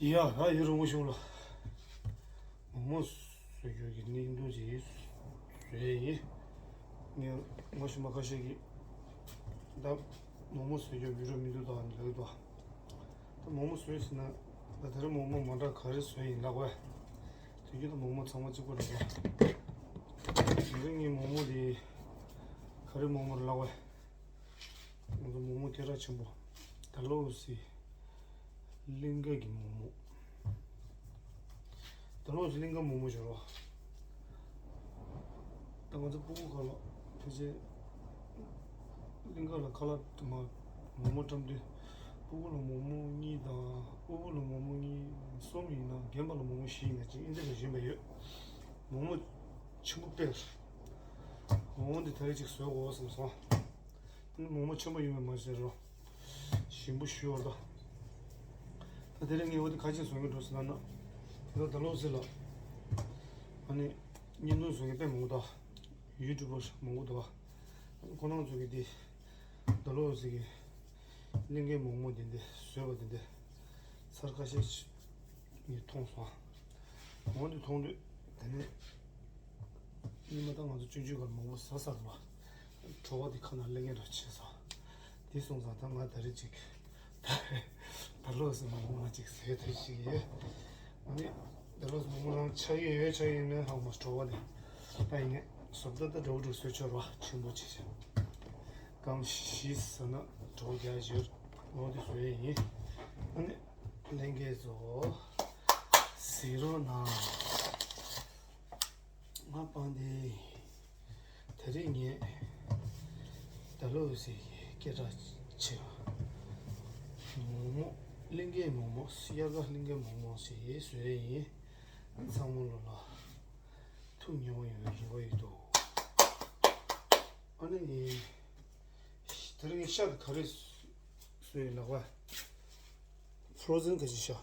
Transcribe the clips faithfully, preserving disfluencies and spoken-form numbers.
ཡ་ད་ཡུན་རིང་པོ་ཞིག་ལ་མོག་མོག་བཟོ་རྒྱུ་གི་གནད་དོན་ཅིག་བཟོས་ཡིན། ངས་ངོ་ཤེས་པ་ཁ་ཤས་ཀྱིས་ད་མོག་མོག་བཟོ་རྒྱུ་བི་ཌིའོ་མི་འདུག་ད་ལབ་འདུག་ད་མོག་མོག་བཟོས་ཟིན་ན་ད་དེ་རིང་མོག་མོག་མ་འདྲ་ག་རེ་བཟོས་ཡིན་ལབ་དགོས། དེ་རྒྱུ་ད་མོག་མོག་ཚང་མ་གཅིག་པ་རེད་པ། དེ་རིང་ངའི་མོག་མོག་དེ་ག་རེ་མོག་མོག་རེད་ལབ་དགོས། ང་ཚོ་མོག་མོག་སྐད་གྲགས་ཆེན་པོ། ཌལ་ཧོ་སི་གླིང་ག་གི་མོག་མོག་ཌལ་ཧོ་སི་གླིང་ག་མོག་མོག་ཞུ་རོགས། ད་ང་ཚོ་སྤུ་གུ་སྒང་ལ་ཕལ་ཆེར་གླིང་ག་ལ་ཁ་ལག་དུ་མ་མོག་མོག་བཀྲམ་དུས། སྤུ་གུ་ལ་མོག་མོག་གཉིས་དང་། སྤུ་གུ་ལ་མོག་མོག་གཉིས་གསུམ་ཡིན་ན་རྒན་པ་ལ་མོག་མོག་བཞི་ཡིན་ན་ཅིག་ཨིན་ཇི་ལ་བཞིན་པ་ཡོད། མོག་མོག་ཆེན་པོ་དཔེ། འོ་འདི་ད་རེས་ཅིག་བཟོས་དགོས་བསམ་སོང་། ཨ་ནི་མོག་མོག་ཆེན་པོ་ཡིན་པ་མ་ཟད་རོ། ཞིམ་པོ་ཞུ་བར་དོ། ད་དེ་རིང་ངས་འོ་འདི་ག་ཅིག་བཟོ་གི་འགྲོ་ཟེར་ན་ན། དེ་ལ་ཌལ་ཧོ་སི་ལ། ཨ་ནི་བརྙན་ཐུང་བཟོ་མཁན་དཔེ་མང་པོ་འདུག་ཡུ་ཊུབ་པར་མང་པོ་འདུག་ཁོ་རང་ཚོ་གི་འདི་ཌལ་ཧོ་སི་གི་གླིང་གའི་མོག་མོག་འདི་འདི་བཟོས་པ་འདི་འདི་ཚར་ཁ་ཤས་ངས་མཐོང་སོང་། འོ་འདི་མཐོང་དུས་དེ་ནས། ཉི་མ་ད་ང་ཚོ་ཆུང་ཆུང་སྒང་མང་པོ་ཟ་ས་རེད་པ། བྲོ་བ་དེ་ཁ་ནང་སླེབས་མཁན་འདྲ་བྱས་སོང་། དེ་སོང་ཙང་ད་ང་ད་རེས་ཅིག་ད་རེས་ད་ལོ་སི་མང་པོ་ང་ཅིག་ཟས་ཐུབ་ཞིག་ཡོད། ཨ་ནི་ད་ལོ་སི་མང་པོ་རང་ཆ་ཡོད་ཡོད་ཆ་ཡོད་མེད་ཧ་མ་བྲོ་བ་དེ་ད་ཡིན་ངེས་བཟོ་ལྟ་ད་འགྲོ་འགྲོ་བཟོས་ཆོག་ར་ཆེན་པོ་ཆེ་ཆེ། སྐམ་ཞིག་ཟ་ན་བྲོ་བ་རྒྱག་ཞོར་ལོ་དེ་བཟོ་ཡས་ཡིན། ཨ་ནི་ལྷན་རྒྱས་ཚོ་གཟིགས་རོགས་གནང་། ང་སྤང་སྟེ། དེ་རིང་ངས་ཌལ་ཧོ་སི་གི་སྐད་གྲགས་ཆེ་བ། མོག་མོག་གླིང་གའི་མོག་མོག་དབྱར་ཁ་གླིང་གའི་མོག་མོག་ཞིག་བཟོས་ཡིན། ཚང་མ་ལོ་ལ་ཐུགས་མཉེས་པོ་ཡོང་བའི་རེ་བ་ཡོད་དོ། ཨ་ནི་ངས་དེ་རིང་ཤ་ག་རེ་བཟོས་ཡིན་ལབ་པ། ཕྲོ་ཛན་ག་ཅིག་ཤ།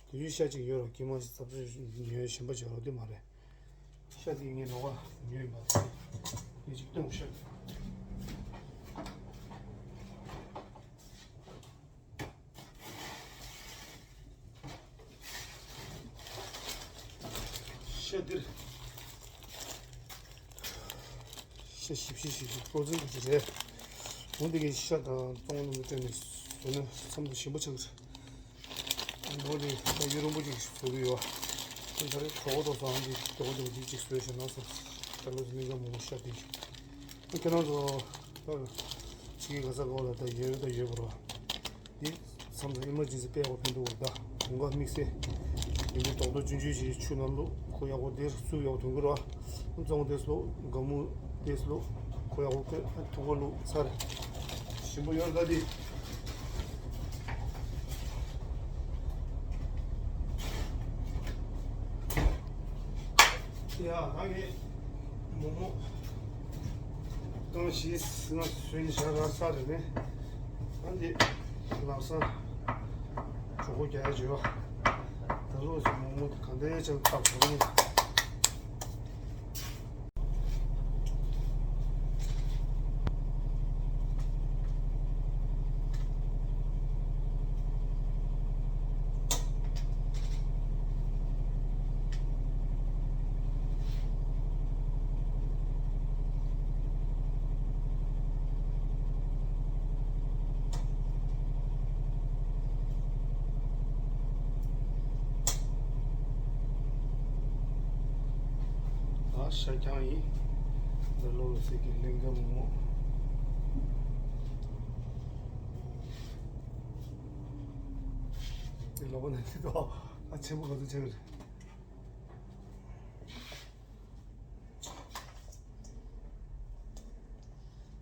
དེ་ཡུལ་ཤ་ཅིག་ཡོད་རོགས་ཀྱི་མ་ཞིག་ཚབ་ཚུབ་ཉོས་ཞིམ་པ་བྱེད་རོགས་དེ་མ་རེད། ཤ་དེ་ངས་ལོག་པ་ཉོས་ཡིན་པ་དེ་ངས་ཅིག་སྟོན་ཤ། ཤ་འདིར། ཤ་ཞིབ་ཞིབ་ཞིབ་ཞིབ་ཕྲོ་ཛན་གྱི་རེད། འོ་འདི་གའི་ཤ་དང་བཙོང་བ་རྣམས་སྤྲད་ནས་བཟོས་ན་མཚམས་དང་ཞིམ་པོ་ཆགས་ཀྱི་རེད། འོ་འདི་ད་ཡུན་རིང་པོ་ཅིག་བཟོ་གི་ཡོད། ད་རེས་གྲོགས་པོ་ཚོ་ཨང་ཅིག་རྡོག་རྡོག་འདི་ཅིག་བཟོས་ཤག་ན་བསམ། ད་ལོ་གླིང་ག་མོག་མོག་ཤ་འདི། ཁྱེད་རང་ཚོ་ད་ཕྱི་གི་ག་ས་ག་བ་ལ་ད་ཡོད་ད་ཡོད་པ་རེད། འདི་མཚམས་དང་ཨི་མར་ཇེན་སི་དཔེ་ཡག་པོ་ཕན་ཐོགས་ད། གོང་ཁ་དམིགས་བསལ་ཡིན་པའི་རྡོག་རྡོག་ཆུང་ཆུང་ཞིག་ཆུ་ནང་བླུགས་ཁོ་ཡག་པོ་དེར་བཙུགས་ཡག་པོ་ཐོན་གི་རེད་བ། བཙོང་དེ་བླུགས་སྒ་སྨུག་དེ་བླུགས་ཁོ་ཡག་པོ་ཁོས་ཐུག་པ་བླུགས་ཚར། ཞིམ་པོ་ཡོད་ད་འདི། ཡ་ད་ངས་མོག་མོག་རྐང་བཞི་ལྔ་བཟོས་ནས་བཞག་རག་ས་རེད་ནས། ཨ་འདི་ལམ་སང་གྲོགས་པོ་རྒྱག་ཡ་བྱོས། ད་ལོ་སི་མོག་མོག་ག་འདྲ་ཅིག་བཏབ་དགོས་ནས། ད་ཤ་རྐྱང་ཡིན། འདི་ལོ་སི་གི་གླིང་ག་མོག་མོག་དེ་ལོག་ནས་དེ་དོ་ཨ་ཆེན་པོ་ག་ཚོད་ཆེ་གི་རེད།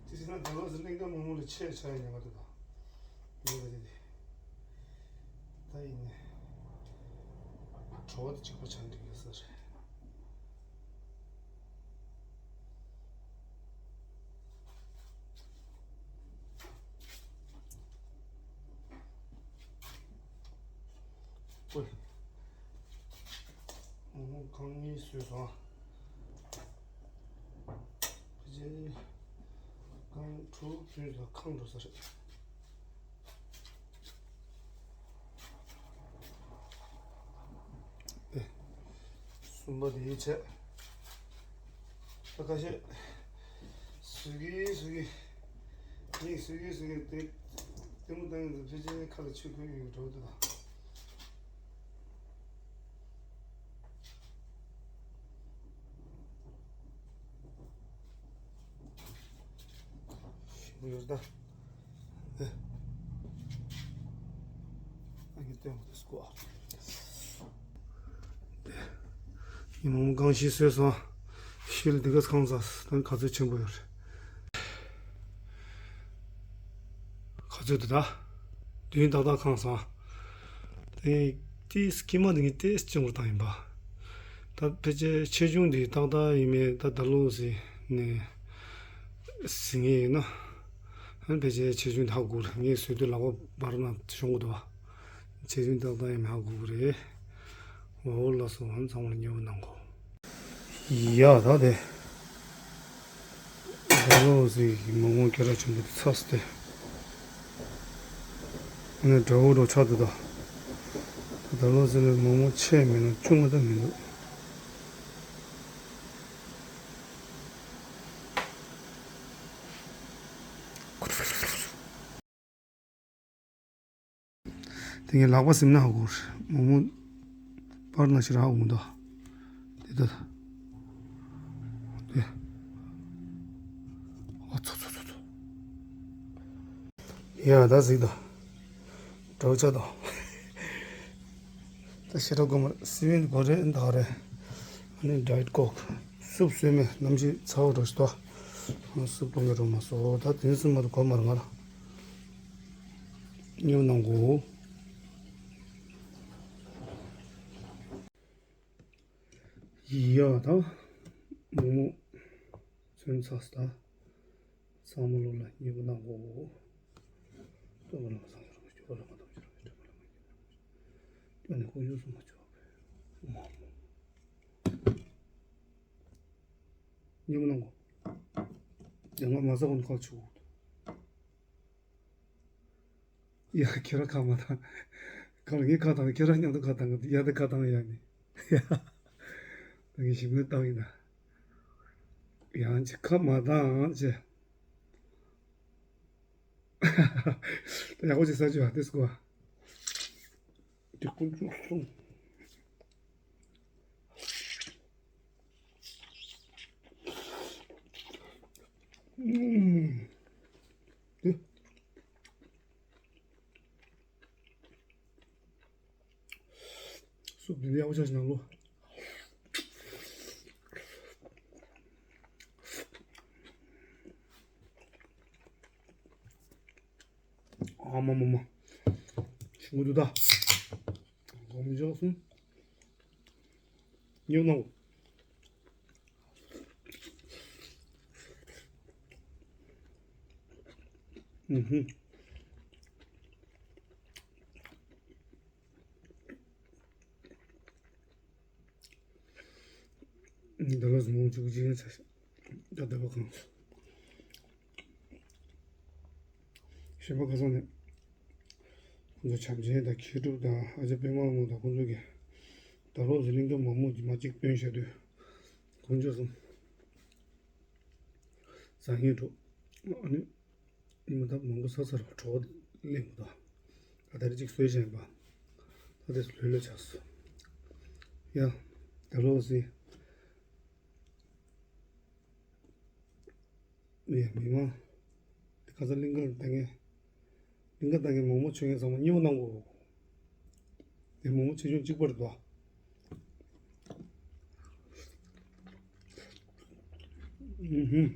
དེ་བྱས་ན་ད་ལོ་ཟེར་གླིང་ག་མོག་མོག་ལ་ཆེ་ཆ་ཡ་ཉེ་བ་དེ་དང་། ཡོད་རེད་དེ། ད་ཡིན་ནས། བྲོ་བ་དེ་གཅིག་པ་ཆགས་འགྲིག་ཡོད་ས་རེད། ཨོ། ཨོ་ཧོ། རྐང་གཉིས་བཟོས་སོང་། ཕལ་ཆེར་རྐང་དྲུག་བཟོས་ལ་ཁེངས་འགྲོ་ས་རེད། རིམ་པ་དེའི་ཆེད། ད་ཁ་ཤས་ཟུག་གི་ཟུག་གི་མིག་ཟུག་གི་ཟུག་གི་དེ་ལྟད་མོ་བཏང་ཡོང་དུས་ཕལ་ཆེར་ཁ་ལ་ཆུ་ཁོལ་ཡོང་གི་འགྲོ་འདུག་ད། ཞིམ་པོ་ཡོད་ད། ཨ་ནི་ལྟད་མོ་དེ་སྐོར། ཉི་མ་རྐང་བཞི་བཟོས་སོང་། ཤིལ་འདི་ག་ཚང་ས་དང་ག་ཚོད་ཆེན་པོ་ཡོད་རེད། ག་ཚོད་འདུག་ད། བདུན་ཏག་ཏག་ཁེངས་སོང་། དེ་ཏིས་ཀྱི་མ་དེ་ངས་ཏིས་ཆེན་པོ་བཏང་ཡིན་པ། ད་ཕལ་ཆེར་ཆེ་ཆུང་དེ་ཏག་ཏག་ཡིན་མེད་ད་ད་ལོ་ཟིན་ནས་ཟིན་ངེས་ཡིན་ན། ཨ་ནི་ཕལ་ཆེར་ཆེ་ཆུང་དེ་ཧ་གོ་གི་རེད། ངས་བཟོས་དུས་ལག་པ་འབར་ན་ཤོང་གི་འདུག་བ། ཆེ་ཆུང་ཏག་ཏག་ཡིན་མེད་ཧ་གོ་གི་རེད། འོ་ལགས་སོ། ཨ་ནི་ཚང་མ་ལ་མཉེས་པོ་གནང་གོ། ཡ་ད་དེ། ད་ལོ་ཟིག་གི་མོག་མོག་སྐད་གྲགས་ཆེན་པོ་དེ་ཚར་སོང་སྟེ། ཨ་ནི་དགྲ་བོ་འགྲོ་ཆགས་འདུག་ད། ད་ད་ལོ་ཟིག་ལ་མོག་མོག་ཆེ་མིན་ནོ་ཆུང་ངུ་ད་མི་འདུག་དེ་ངས་ལག་པ་ཟིན་ན་ཧ་གོ་རེད། མོག་མོག་པར་ན་ཞིག་ར་ཧ་གོ་མི་འདུག་དེ་ད། དེ། ཨ་ཚོ་ཚོ་ཚོ་ཚོ། ཡ་ད་གཟིགས་དང་། འགྲོ་ཆ་དང་། ད་ཞེ་དྲག་དགོས་མ་རེད། སི་ཝིན་དགོས་རེད་ད་རེད། ཨ་ནི་ཌའེ་ཡེ་ཊི་ཀོག་སུབ་བཟོས་མེད། གནམ་གཤིས་ཚ་བ་འགྲོ་ཞིག་ཏོ། སུབ་གཏོང་གི་རོགས་མ་སོ། ད་དེང་སུབ་མ་གཏོང་དགོས་མ་རེད་ང་ལ། མཉམ་གནང་གོ། ཡི་ཡ་ད། མོག་མོག་ཚོན་ཚ་ས་ད། ཚང་མ་ལོ་ལ་མཉེས་པོ་གནང་གོ། སྟོན་པ་ལ་མ་བཟང་ཞོར་སྐྱོ་བ་ལ་མ་གཏམ་ཞོར་སྐྱོ་བ་ལ་མ་སྐྱོ་ནས་ཁོ་ཡོད་སུ་མ་ཆོག་པས། མ་མོ། མཉེས་པོ་གནང་གོ། ཡང་ང་མ་ཟ་གོ་ནས་ཁག་ཆུ་གོ། ཡ་ཁྱེད་རང་ཁ་མ་བཏང་། གང་ལ་ངས་ཁ་བཏང་། ཁྱེད་རང་མཉམ་དུ་ཁ་བཏང་གི་ཡ་ད་ཁ་བཏང་ཡ་ནི། ཡ། ད་ངས་ཞིམ་ནས་བཏང་ཡིན་ན། ཡང་ཅི་ཁ་མ་བཏང་ཅི། ད་ཡག་པོ་ཅིག་ཟ་བཅུག་ཨ་དེ་སྐོ། དེ་ཀུན་སྤྱོད་སོང་། ཨུམ། དེ། སུབ་འདི་ཡག་པོ་ཆགས་ཤིག་ནང་ལོ། ཨ་མ་མ་མ། ཞིམ་པོ་འདུག་ད། སྒོམ་འཇོག་སོང་། མཉེས་པོ་གནང་གོ། ཨུ་ཧུ། འདི་ལ་ཟུང་འཇུག་ཅིག་ཡིན་ས་ཞིག་ད་ལྟ་བ་གང་། གཞན་པ་ཁ་སང་ནས་ཁོང་ཚོ་བྱམས་ཆེན་དང་མཁས་གྲུབ་དང་ཨ་ཅག་པད་མ་ལགས་དང་ཁོང་ཚོ་གིས་ད་རོགས་ཟེར་གླིང་ཁ་མང་མོ་གི་མ་གཅིག་སྟོན་བྱ་དུས་ཁོང་ཚོ་གསུམ་བཟང་ངན་འགྲོ། ཨ་ནི་ཉི་མ་ད་མང་པོ་ས་ཚར་བ་གྲོགས་ལེན་དགོས་ད། ད་ལྟ་རེ་གཅིག་བཟོས་བྱས་པ་ད་དེ་ལྷོད་ལྷོད་ཆགས་སོང་། ཡ། ད་རོགས་ཟེར། ཡ་མི་མང་། དེ་ཁ་སང་གླིང་ཁ་ལ་ལྟ་མཁན། གླིང་ཁ་ལྟ་མཁན་མང་པོ་བྱུང་ཡོད་ཚང་མ་མཉེས་པོ་གནང་གོ། དེ་མང་པོ་ཆེ་ཆུང་གཅིག་པ་རེད་དོ། ཨུ་ཧུམ།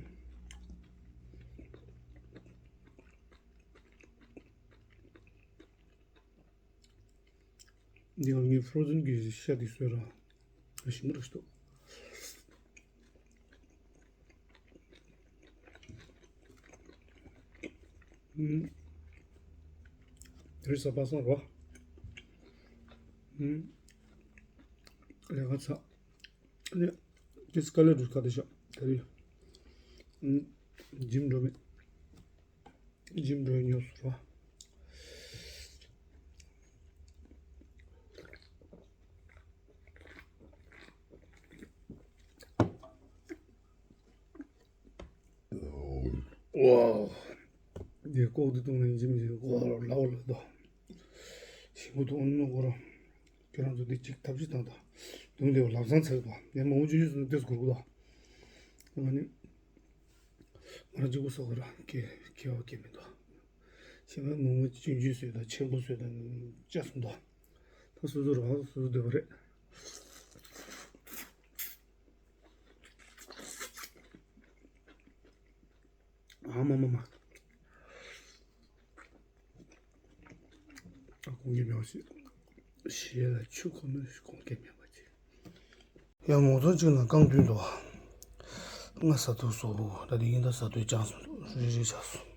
འདི་ག་ངའི་ཕོ་རོ་ཛན་གྱི་ཤ་དེ་བཟོས་ར། ཞིམ་པོ་རེད་ཤི་ཏོ། ཨུམ། དེ་རིང་གཟའ་པ་སངས་རེད་པ། ཨུམ། ལས་ཀ་ཚ། ཨ་ནི་ཏིས་དཀའ་ལས་འགྲོ་ག་དེ་ཤོག་དེ་རིང་། ཨུམ། ཇིམ་འགྲོ་མེད། ཇིམ་འགྲོ་ཡ་ཉོབ་སོང་ར། ཨོ། འདི་ལྐོག་ཏུ་བཏུང་ནས་འཇིམ་འཇིམ་ཀོ་ལ་འོ་ལ་དོ། ཞིམ་པོ་འདུག་ཨ་ནི་ནོ་ཁོ་རང་། ཁྱོད་རང་ཚོ་འདི་གཅིག་ཐབས་ཤེས་བཏང་དང་། དུང་ལེའུ་ལབ་བཟང་ཚར་དོ། ཡང་མང་པོ་ཅུང་ཅུང་ཟོས་ན་ཏོག་ཙམ་འགོར་གི་འདུག་ང་ནི། ང་རང་གཅིག་པོ་ཟ་དགོས་ར་སྐྱེ་སྐྱེ་བ་སྐྱེ་མི་འདུག་ཞེ་མ་མང་པོ་ཅུང་ཅུང་ཟོས་དང་ཆེན་པོ་ཟོས་དང་ཅག་གསུམ་འདུག་ད་སོ་སོ་རང་སོ་སོ་འདོད་པ་རེད། ཨ་མ་མ་མ། ཨ་ཁུང་གི་མེད་པ་ཞིག་ཞེས་ལ་ཆུ་ཁོ་ནི་ཁོང་གི་མེད་པ་ཅིག་ཡང་མོ་ཚོ་གཅིག་ན་རྐང་བདུན་འདུག་ང་ཟ་ཐུབ་སོ། ད་དེ་ཡིན་ད་ཟ་ཐུབ་ཅང་སོང་འདུག་རེ་རེ་ཆགས་སོང་